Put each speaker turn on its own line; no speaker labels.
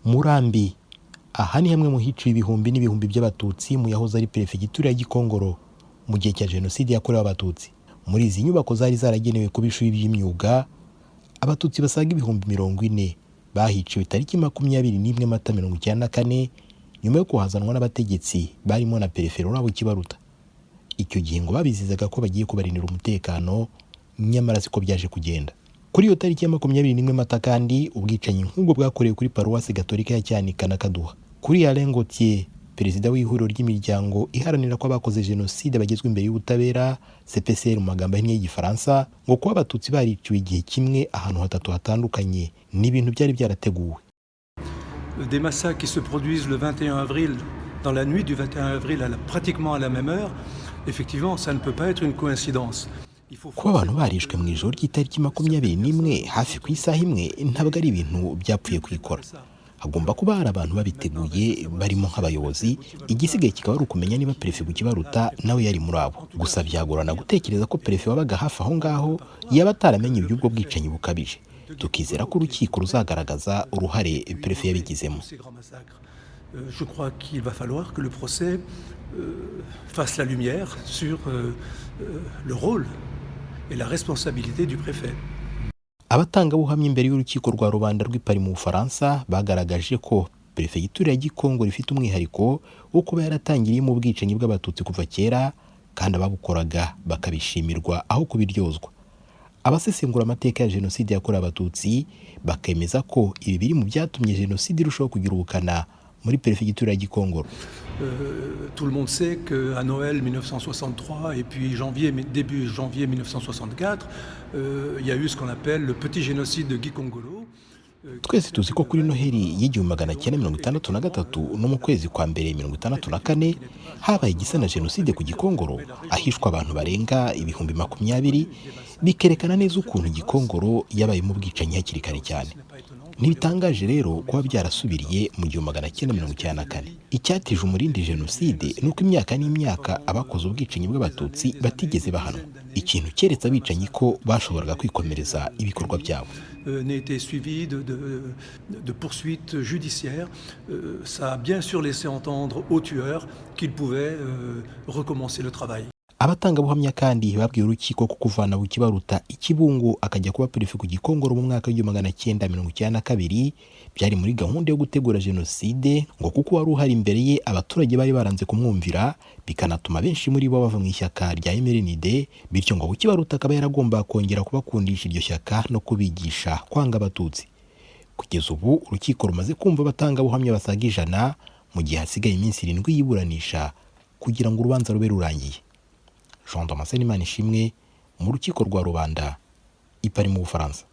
Murambi, aha ni hamwe mu hiciwe ibihumbi n'ibihumbi by'Abatutsi mu yahoze ari Perefegitura ya Gikongoro mu gihe cya Jenoside yakorewe Abatutsi. Muri izi nyubako zari zaragenewe kuba ishuri ry'imyuga, Abatutsi basaga 40,000 bahiciwe tariki 21 Mata 94, nyuma yo kuhazanwa n'abategetsi barimo na Perefe Laurent Bucyibaruta. Icyo gihe ngo babizezaga ko bagiye kubarindira umutekano, nyamara siko byaje kugenda. Kuri iyo tariki ya 21 Mata kandi, ubwicanyi nk'ubwo bwakorewe kuri Paruwasi Gatolika ya Cyanika na Kaduha. Kuri Alain Gauthier, perezida w'ihuriro ry'imiryango iharanira ko abakoze jenoside bagezwa imbere y'ubutabera, CPCR mu magambo ahinnye y'Igifaransa, ngo kuba Abatutsi bariciwe igihe kimwe ahantu hatatu hatandukanye ni ibintu byari byarateguwe.
Des massacres qui se produisent le 21 avril, dans la nuit du 21 avril, pratiquement à la même heure, effectivement, ça ne peut pas être une coïncidence.
Kuba abantu barishwe mu ijoro ry'itariki 21 hafi ku isaha imwe ntabwo ari ibintu byapfuye kwikora. Hagomba kuba hari abantu babiteguye barimo nk'abayobozi. Igisigaye kikaba ari ukumenya niba Perefe Bucyibaruta nawe yari muri abo. Gusa byagorana gutekereza ko perefe wabaga hafi aho ngaho yaba ataramenye iby'ubwo bwicanyi bukabije. Tukizera ko urukiko ruzagaragaza uruhare perefe yabigizemo.
Je crois qu'il va falloir que le procès fasse la lumière sur le rôle et la responsabilité du préfet.
Abatangabuhamya imbere y'urukiko rwa rubanda rw'i Paris mu Bufaransa bagaragaje ko Perefegitura ya Gikongoro ifite umwihariko wo kuba yaratangiriye mu bwicanyi bw'Abatutsi kuva kera, kandi ababukoraga bakabishimirwa aho kubiryozwa. Abasesengura amateka ya Jenoside yakorewe Abatutsi bakemeza ko ibi biri mu byatumye jenoside irushaho kugira ubukana muri Perefegitura ya Gikongoro.
Tout le monde sait qu'à Noël 1963 et puis janvier, début janvier 1964, il y a eu ce qu'on appelle le petit génocide de Gikongoro.
Twese tuzi ko kuri Noheli y'1963 no mu kwezi kwa mbere 64 habaye igisa na jenoside ku Gikongoro, ahishwa abantu barenga 20,000, bikerekana neza ukuntu Gikongoro yabayemo ubwicanyi hakiri kare cyane. Ntibitangaje rero kuba byarasubiriye mu 1994. Icyatije umurindi jenoside ni uko imyaka n'imyaka abakoze ubwicanyi bw'Abatutsi batigeze bahanwa, ikintu keretse abicanyi ko bashoboraga kwikomereza ibikorwa byabo.
N'ait été suivi de poursuites judiciaires. Ça a bien sûr laissé entendre aux tueurs qu'ils pouvaient recommencer le travail.
Abatangabuhamya kandi babwiye urukiko ko kuvana Bucyibaruta i Kibungo akajya kuba perefe ku Gikongoro mu mwaka w'1992 byari muri gahunda yo gutegura jenoside, ngo kuko wari uhari imbere ye abaturage bari baranze kumwumvira, bikanatuma benshi muri bo bava mu ishyaka rya MRND. Bityo ngo Bucyibaruta akaba yaragomba kongera kubakundisha iryo shyaka no kubigisha kwanga Abatutsi. Kugeza ubu urukiko rumaze kumva abatangabuhamya basaga 100, mu gihe hasigaye iminsi 7 y'iburanisha kugira ngo urubanza rube rurangiye. Jean Damascène Imanishimwe, mu rukiko rwa rubanda i Paris mu Bufaransa.